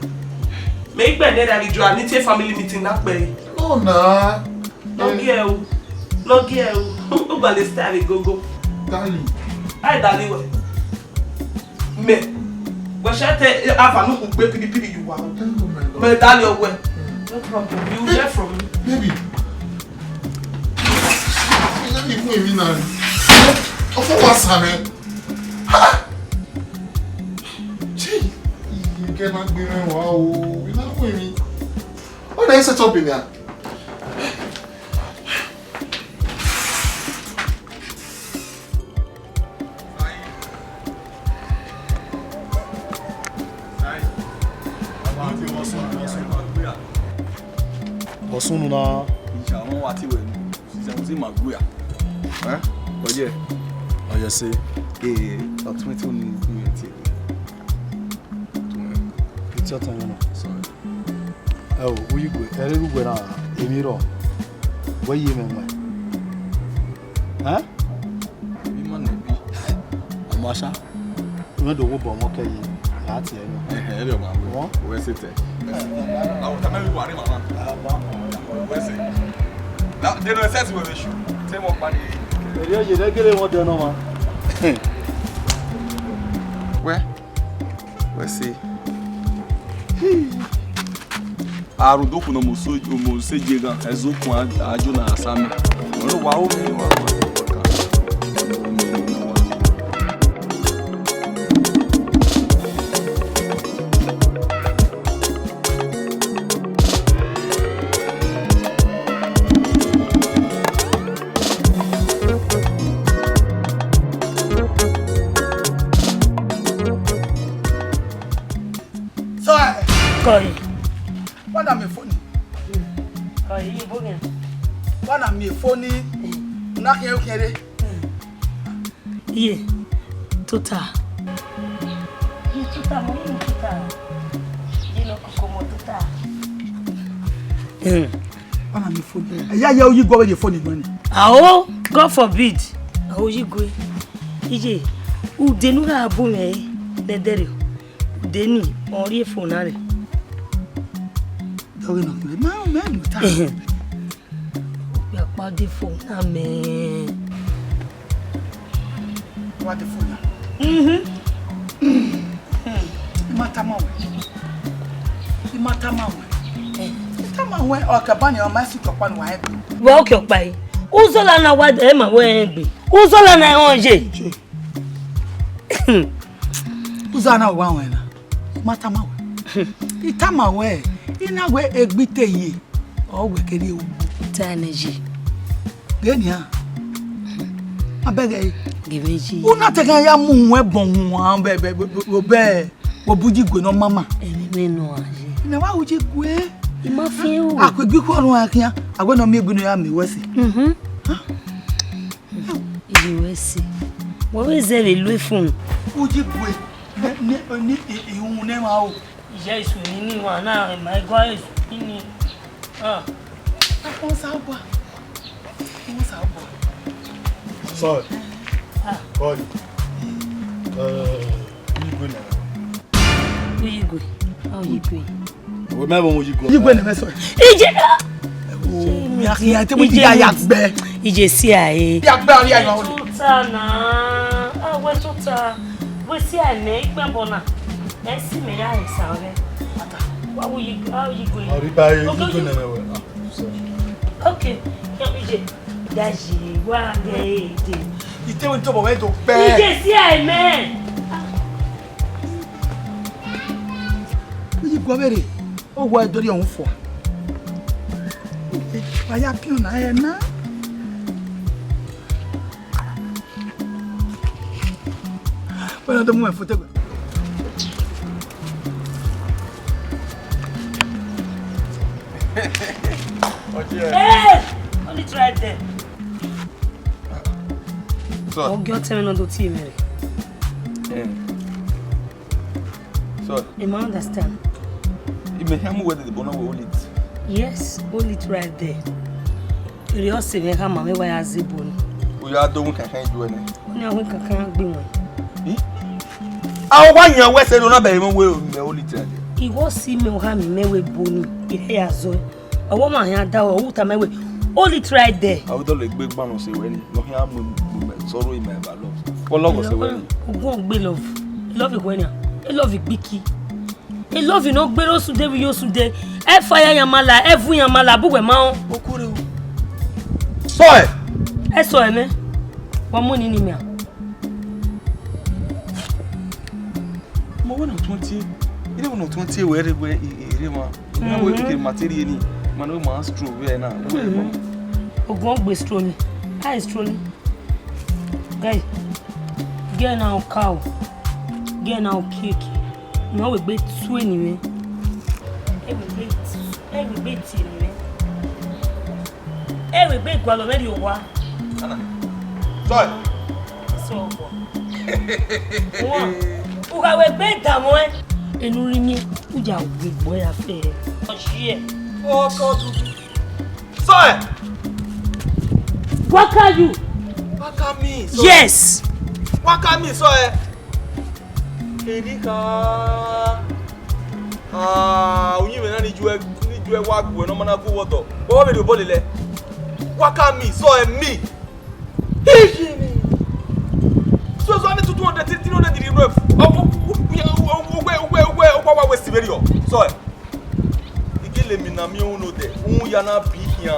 Me igbe ne da video and it's a family meeting na pe. No na. No girl. No girl. Ugba le style go go. Darling. Hi darling we. Me. Wẹ sẹ te ava nu kugbe piripiri you wa. Oh my God. Me dali ọwẹ. Mm. No problem. You hear from me. Baby. Let me go in now. Of what was her? Ha! Gee. You cannot be my wow. You not going me. What did I set up in there? Ọsun na. Ìyá wọn wá tí wẹ̀ ní. Ṣé mo sì máa gbóyà? Ẹ́? Ọyẹ. Ọyẹ ṣe. Ee, ọtún tí ò ní ikú yẹn ti. Etí ọ̀tún yẹn nọ. Sorry. Ẹ o, uyigwe, ẹ rẹ rugbe na, èmi rọ. Wẹ yi mẹ wẹ. Ẹ́? Èmi mọ̀ nẹ̀bí. Ọmọ aṣá. Ìwé ìdòwò bọ̀ wọ́n kẹ́ yìí. A tie ẹre nọ. Ẹhẹn, ẹre ọma wẹ. Wẹ sẹ tẹ. Wẹ sẹ. Awọ ta mẹ vbe wa rre mama. Wẹ sẹ. Na, de no sense wẹ vbe shu. Te mọ kpa ni. Eri ye ne gele wọn dẹ nọ ma. Wẹ. Wẹ sẹ. Arodokun ne Omoso, Omoso ye ghan, ẹzọ okun a, a jo na asa mẹ. Ọre wa ho mẹ, wa, wa, wa ka. Sir! Kọe. Wa na miẹn foni. Kọe, iye bo ghian. Wa na miẹn foni. Na khian khian re. Iye, tota. Iye tota, mo ni tota. Iye no koko mo tota. Hmm. Wa na miẹn foni. Ẹya ya uyi gọ vbe ye foni nọ ni. Ao, God forbid. Ao, uyi gọ. Iye, ude ne u gha bu mwẹ nẹdẹrriọ. Ude ni, ọ rrie fo na rre. Dọghe nọ kere, ma, ma mu ta. Ẹhẹn. Okpia kpa de fo na mẹ. Wa de fo na. Mhm. I ma tama wẹ. I ma tama wẹ. Eh. I tama wẹ, ọ ka ba ni ọ ma si tọkpa ni wa egbe. Wẹ okẹ ọkpa yi. Uzọla na wa ẹ ma wẹ egbe. Uzọla na ẹ họn ye. Uzọla na wa wẹ na. I ma tama wẹ. I tama wẹ. I na wẹ egbe te ye. Ọ wẹ kere o. Ta ne yi. Ghe nian. Abẹgẹ. Ghe mwẹ yi. U na te khian ya mu uwẹ bọ wan bẹ, bẹ, bẹ, bẹ, bẹ, wo bu uyi gue ne ọ mama. Ẹmwẹ mwẹ nọ a ye. Ne wa uyi gue. I ma fiẹn o. A ku egbe ikhuo ọnrẹn khian. A wẹ ne ọ miẹn egbe ne ọ ya miẹn wẹ sẹ. Mhm. Iye wẹ sẹ. Wẹ vbe zẹ vbe lu efun. Uyi gue. Ne, ne, ne, i, i, ihunmwu ne ma o. Ìyá èṣù ni ní wọn náà, ẹ̀ máa gọ́ èṣù kí ni? Ah. Wọ́n sá bọ̀. Wọ́n sá bọ̀. Sorry. Ah. Sorry. Eh, Igwe na. Igwe. Oh, Igwe. Igwe na. Igwe. Ije. Oh, mi a khian te mo ti ya ya gbẹ. Ije si a e. Ya gbẹ, ya ya. Tuta na. Ah, we tuta. We si a ne ikpe bona. Ẹ si mẹ ya ẹsa rẹ. Wa wo yi, wa wo yi gbe. Ọrịba e, okay, gbe okay. Nene wẹ. Ah, sorry. Okay, ya mi je. Da je, wa ge de. Ite we to bo we do pe. Ije si a mẹ. Uyi gua vbere, ọ wa dọrriọ uhunmwu fua. Wa ya piọn na, ẹ na. Wẹ na do mu mwẹ foto gbe. Hey! Only try there. So, ogie ọtẹn mwẹ ne ọ do tie mwẹ rre. Eh. So, I ma understand. I mẹ hia mu wẹ dede, but no we hold it. Yes, hold it right there. Erriọ ọse mwẹ khama mwẹ wa ya zẹ ebo ni. U ya do win kankan ju ẹnẹ. Ọni a win kankan gbe wọn. I? A wa yan wẹ sẹ do na bẹ mẹ we mẹ hold it right there. Iwọ si mẹ oha mi mẹ we ebo ni, ire ya zọ. Ọwọ ma hia da, ọ wu tama wẹ, hold it right there. A wi dọlọ egbe gban nọ sẹ wẹ ni, nọ hia mu, mu mẹ, sorrow in my love. Wọ love sẹ wẹ ni. Ogun ogbe love. Love wẹ ni. E love gbiki. E love no gbe ro sude wi yo sude. E fa ya yan ma la, e vu yan ma la, bu wẹ ma on. Okure o. Sọ ẹ. E sọ ẹ mẹ. Wa mu ni ni mẹ a. Mo wẹ na twenty. Ire wẹ na twenty wẹ re wẹ ire ma. Ire wẹ ke material ni. Ma no ma stroll wẹ na. Ogun ogbe stroll ni. Ai stroll ni. Guy. Girl na cow. Girl na cake. Ma wẹ gbe tue ni mẹ. E wẹ gbe, e wẹ gbe tie ni mẹ. E wẹ gbe gualọ vbe rrie owa. Sorry. So, u gha wẹ gbe da mwẹ. Enu rinmwian, u ya wẹ gbe ya fẹ. Ọyẹ. Ọkọ dudu. Sorry. Waka you. Waka me. Sorry. Yes. Waka me, sorry. Erikha. Ah, uyinmwẹ na ni juẹ, ni juẹ wa guẹ ne ọ ma na gu wẹ ọdọ. Wa vbe rhie obọ lele. Wa ka mi, sọ ẹ mi. Iye ni. So, so, a miẹn two hundred, three hundred rhie nuẹn. Ọ, ọ, uwẹ, uwẹ, uwẹ, uwẹ, uwẹ, wa, wa, wẹ si vberriọ. Sọ ẹ. I gele emwi ne a miẹn uhunmwu odẹ, uhunmwu ya na bi khian.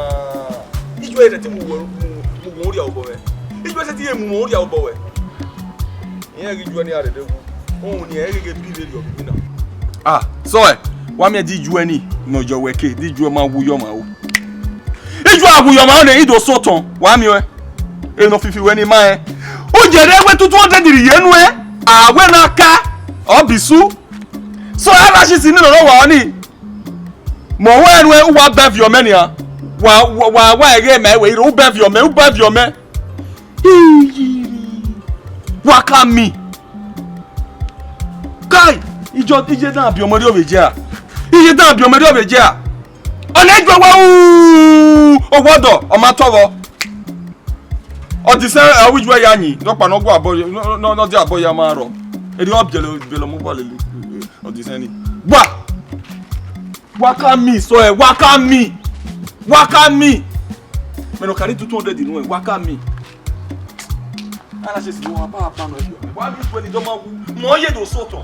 Ijuẹ rẹ te mu wẹ, mu, mu wẹ urria obọ mwẹ. Ijuẹ sẹtin ye mu wẹ urria obọ wẹ. Irẹn ghi ju ẹre ne iran rre wu, uhunmwu ne irẹn gheghe bi vberriọ vbe emwi na. Ah, sọ ẹ, wa miẹn di ijuẹ ni, ne ọ yọ wẹ ke, di ijuẹ ma wu yọ ma ru. Ijuẹ a wu yọ ma ru nẹ, I do sẹ otọ, wa miẹn ọẹn. Emwi ne ọ fifi wẹ ni ma rẹn. U ye rre wẹ two hundred rhie nuẹn, a wẹ ne a ka, ọ bi su. So, a na si si nene ọre ọ wa ọnii. Mẹ ọ wẹ nuẹn, u wa bẹn viọ mẹ nian. Wa, wa, wa, wa ẹghẹ mẹ wẹ, u bẹn viọ mẹ, u bẹn viọ mẹ. Iyiri. Wa ka mi. Kai, ijọ, iye dan biẹ ọmọ rriọ vbe je a. Iye dan biẹ ọmọ rriọ vbe je a. Ọ na juẹ wa u, owa ọdọ, ọ ma tọghọ. Ọdisẹn, ẹ, ọ wẹ ijuẹ ya yin, nọkpa ne ọ gu abọ, nọ, nọ, nọ, nọ dia abọ ya ma rrọọ. Erriọ biẹlẹ, biẹlẹ ọmọ uwa lele, ọdisẹn ni. Wa! Wa ka mi, sọ ẹ, wa ka mi. Wa ka mi. Mẹ ne ọ ka rhie two hundred nuẹn, wa ka mi. A na si esi ne uwa ba, ba nọ ẹre. Wa mi ijuẹ ni dọ ma wu. Mẹ ọ ye do sẹ otọ.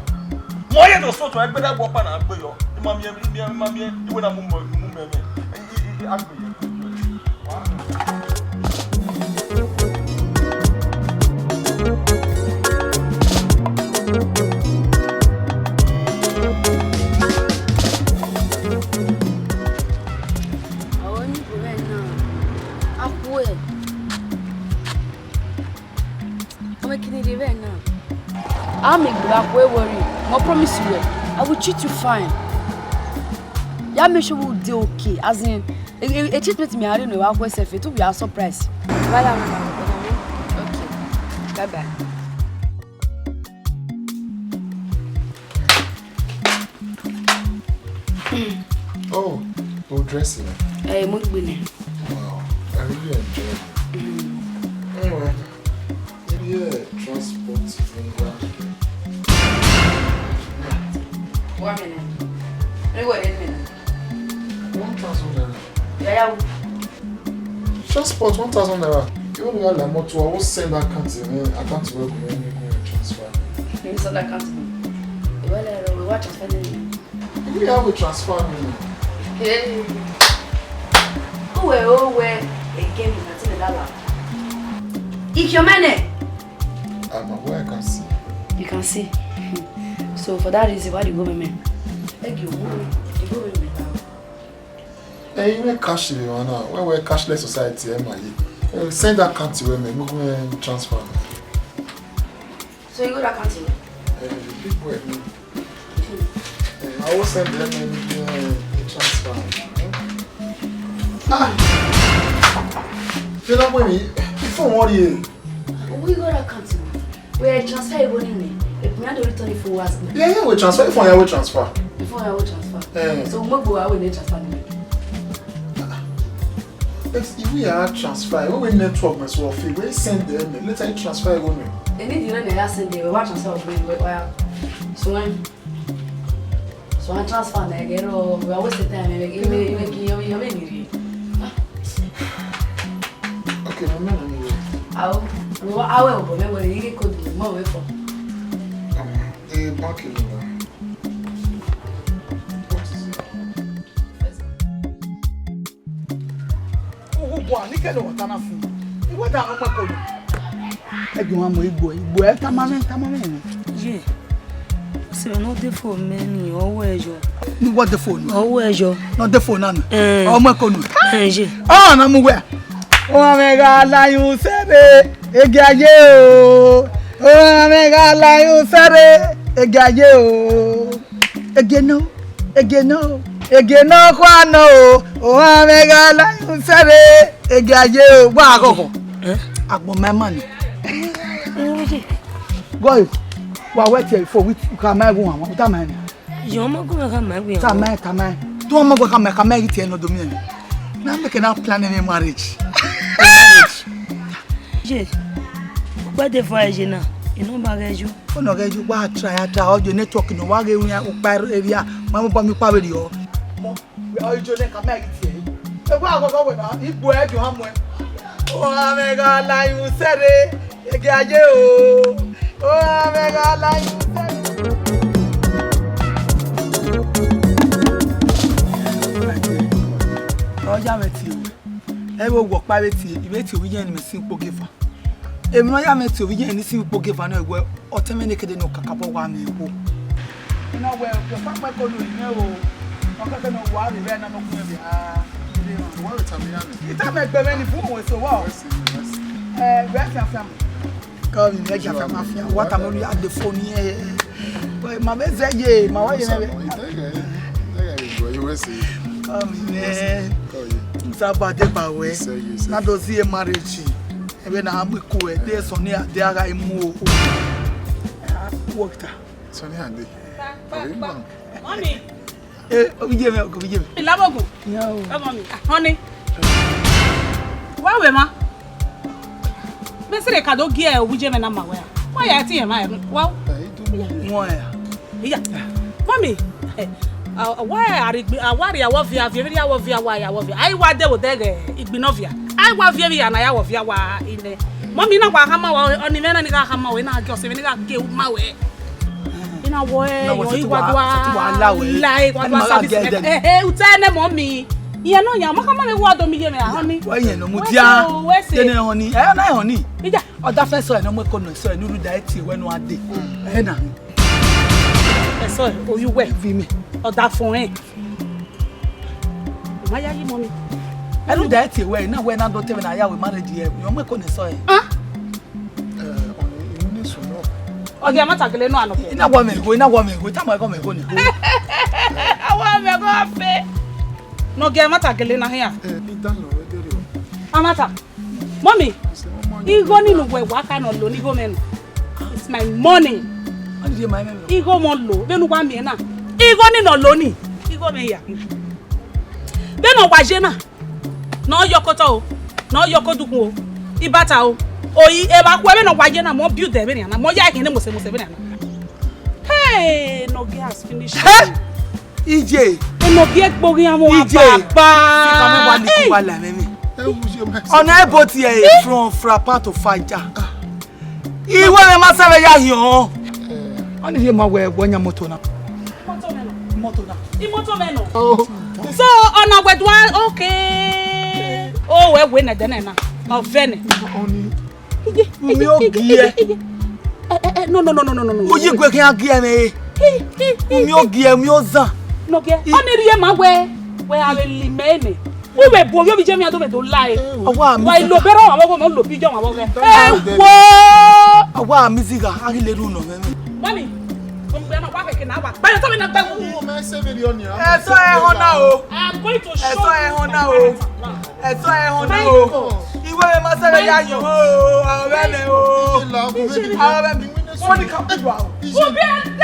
Mẹ ọ ye do sẹ otọ, ẹgbẹdẹ wẹ ọkpa na gbe yọ. I ma miẹn, I miẹn, I ma miẹn, I wẹ na mu mẹ, mu mẹ mẹ. I, I, I, a gbe yọ. Àwọn oníbò rẹ̀ náà, a kú ẹ̀. Ọmọ kìíní rẹ̀ náà. A mi gbura kue worry. Mo promise you, I will treat you fine. Ya make sure we dey okay. As in, a, a, a treatment me, I don't know, I will self, it will be a surprise. Wala, wala, wala. Okay. Bye bye. Oh, oh, dressing. Eh, mo gbele. Wow, I really enjoy it. Mm. Anyway, maybe, uh, transport in Ghana. One minute. Ẹ wọ ẹ minute. One thousand naira. Yeah, yeah. Transport one thousand naira. Even if I like motor, I will send account to me. Account to work with me, transfer. You send account to me. Well, uh, we want transfer. Iye ya wẹ transfer mi. Hey. Uwẹ o wẹ ege mi na ti me dala. If your man eh? I'm aware, I can see. You can see. So for that reason, why do you go, man? Ege o, you go with me now. Eh, you make cash in one now. When we're cashless society, eh, my. Eh, send account to me, move me transfer. So you go that country? Eh, the big boy, me. Eh, I will send them in the, uh, the transfer. Eh? Ah! Feel like when me, if I want you. We go that country. We transfer you money, man. If me, I don't return it for us. Yeah, yeah, we transfer. If I will transfer. If I will transfer. Eh. So we go, I will transfer me. If we are transfer, we will network myself. We send them. Later you transfer you me. Any the one they send them, we want transfer we we we. So when, so I transfer na get, oh, we waste the time. Make, make, make you, you, you, you. Okay, my man, anyway. How? We wa, how we go? We go. You get code. More we for. Um, the bank number. What is it? Ugbu a, ne I kene ọta na fi. I wẹ da ọmọ ẹko nọ. Ẹ jọ, wa mọ igbo, igbo ẹ tama mwẹ, tama mwẹ nẹ. Ye. Sẹ ne ọ de fo mẹ ni, ọ wẹ yọ. Ni wọ de fo nọ. Ọ wẹ yọ. Nọ de fo na nọ. Eh. Ọmọ ẹko nọ. Eh, ye. Ọ na mu wẹ. Ọ mẹ gha la yun sẹbe, ege aye o. Ọ mẹ gha la yun sẹbe, ege aye o. Ege nọ, ege nọ, ege nọ khua nọ o, ohan mwẹ gha la yu sẹrre, ege aye o, wa ghọghọ. Eh? Agbọn ma ma ni. Eh, wẹ ye. Gọe, wa wẹ tie fo, wi ka ma gu wan, ta ma ni. Yọ ma gu ma ka ma gu. Ta ma, ta ma. Tu ma gu ka ma, ka ma gi tie no do mi. Na make na plan me marriage. Marriage. Ye. Where the fire ye na? Eno ba ghẹ yo. Ono ghẹ yo, wa try a try, ọ ye network ne wa ghe wian ukpa erria, ma mu ba mi ukpa vberriọ. Mọ, ọ i jo ne ka ma ghi tie. E wa ghọghọ wẹ na, igbo ẹ do ha muẹ. Ọ, amẹ gha la yu sẹrre, ege aye o. Ọ, amẹ gha la yu sẹrre. Ọ ya mwẹ tie o. Ẹ vbe wọ ọkpa vbe tie, I vbe tie ovbi iye ne mẹ si ukpo geva. Emwi ne ọ ya mwẹ tie ovbi iye ne I si ukpo geva nọ, wẹ ọtẹn mwẹ ne kede ne ọ kakabọ wa mwẹ ẹvbo. I na wẹ, ọkpa kpẹko ne u ri mwẹ o, ọ kẹkẹ ne ọ wa rre vbe ẹna ne ọ gun mwẹ vbe a. Wẹ vbe tama iran nẹ? I tama egbe mwẹ ni bun wẹ so vbọ? Wẹ si, wẹ si. Ẹ, wẹ fianfian mẹ. Kọ vbe mwẹ fianfian ma fian, wa tama unu ya de fo ni ẹ. Wẹ, ma vbe zẹ ye, ma wa ye mwẹ vbe. Kọ vbe mwẹ. Saba deba wẹ. Na do zie marriage. Ẹvbo na mu iku ẹ, de sọn ni a de a gha mu o. Wọ ta. Sọ ni a de. Mọmi. Eh, ovbi iye mwẹ, ovbi iye mwẹ. Ilavogun. Ya o. Ọmọ mi. Honey. Wa wẹ ma. Mẹ sẹrẹ ka do gie ovbi iye mwẹ na ma wẹ a. Wa ya ti yẹn ma ẹ. Wa. Wọn ya. Iya. Mọmi. Eh, a, wa arigbi, a wa ria wọ via, via, via wọ via, wa ya wọ via. Ai wa de wo de ghe igbi nọ via. Ai wa via via na ya wọ via wa ine. Mọmi na wa khama wa, ọni mwẹ na ni gha khama wẹ na gie ọse mwẹ ni gha gie ma wẹ. Ina wọ ẹ, na wọ yọ sẹti igua wa, dua, sẹti wa la wẹ. La igua dua service. Ẹni ma gha gẹ dẹ. Eh, eh, utẹ nẹ mọmi. Iye nọ ya, ma khama mwẹ wa do mi ye mwẹ a, honey. Wẹ yẹn nọ mu dia. Wẹ so, wẹ se. Tene honey. Ẹ na honey. Ija. Ọda fẹ sọ ẹ nọ mu eko nọ sọ ẹ ne u rhunmwuda ẹ tie wẹ ne u gha dee. Ẹ na. Ẹ sọ ẹ, oyu wẹ. Vi mi. Ọda fọn ẹ. Ma ya yi mọmi. Ẹ rhunmwuda ẹ tie wẹ, na wẹ na do te mwẹ na ya wẹ marriage ẹ. Yọ mu eko nọ sọ ẹ. Ah. Ọ ghi a ma ta gele nọ anọ. I na wa mẹ igho, I na wa mẹ igho, I tama ẹghẹ mẹ igho ni. A wa mẹ igho afe. Ne ọ ghi a ma ta gele na hia. A ma ta. Mọmi, igho ni ne uwẹ wa ka nọ lo ni igho mwẹ nọ. It's my money. Igho mwẹ lo, vbene uwa miẹn na. Igho ni nọ lo ni. Igho mwẹ ya. Vbene ọ wa ye na. Ne ọ yọ kotọ o, ne ọ yọ kodukhun o, ibata o, oyi, evba khuẹ vbene ọ wa ye na, mọ build ẹmwẹ nian na, mọ ya ẹkhin ne mose mose vbene nian na. Hey, Enogie has finished. Hey! Iye. Enogie gbe oghian mwẹ. Iye. Ababa. Ika mwẹ wa ni ku wa la mwẹ mi. Ọna ebo tie from Frapant to Faja. Iwẹ mwẹ ma sẹ vbe ya hiọn. Ọni rhie ma wẹ wọ yan moto na. Imoto mwẹ nọ. Imoto na. Imoto mwẹ nọ. Oh. So, ọna wẹ dua, okay. O wẹ wẹ nẹ dẹnẹ na. Ọ vẹ nẹ. Ọni. Umi ogie. Eh, eh, eh, no, no, no. Uyi gue khian gie mwẹ. Umi ogie, umi ozan. Enogie. Ọni rhie ma wẹ, wẹ a vbe li mẹ nẹ. Wẹ vbe bu ovbi ovbi iye mwẹ a do vbe do la ẹre. Ọwa mi. Wa ilo bẹrẹ ọmwa vbọ, mẹ lo bi iye ọmwa vbọ ghẹ. Ewo! Ọwa mi zigha, a ghi le ru nọ mwẹ. Mami, ọmọ na wa kẹkẹ na wa. Gba yọ tọ mi na gba wu. Ẹsọ ẹ họn na o. I'm going to show you. Ẹsọ ẹ họn na o. Ẹsọ ẹ họn na o. Iwẹ ma sẹ vbe ya yọ o, ọvbẹ mẹ o. Ọvbẹ mi. Wọ́n ní ká kú wa o. Obi ẹ̀dá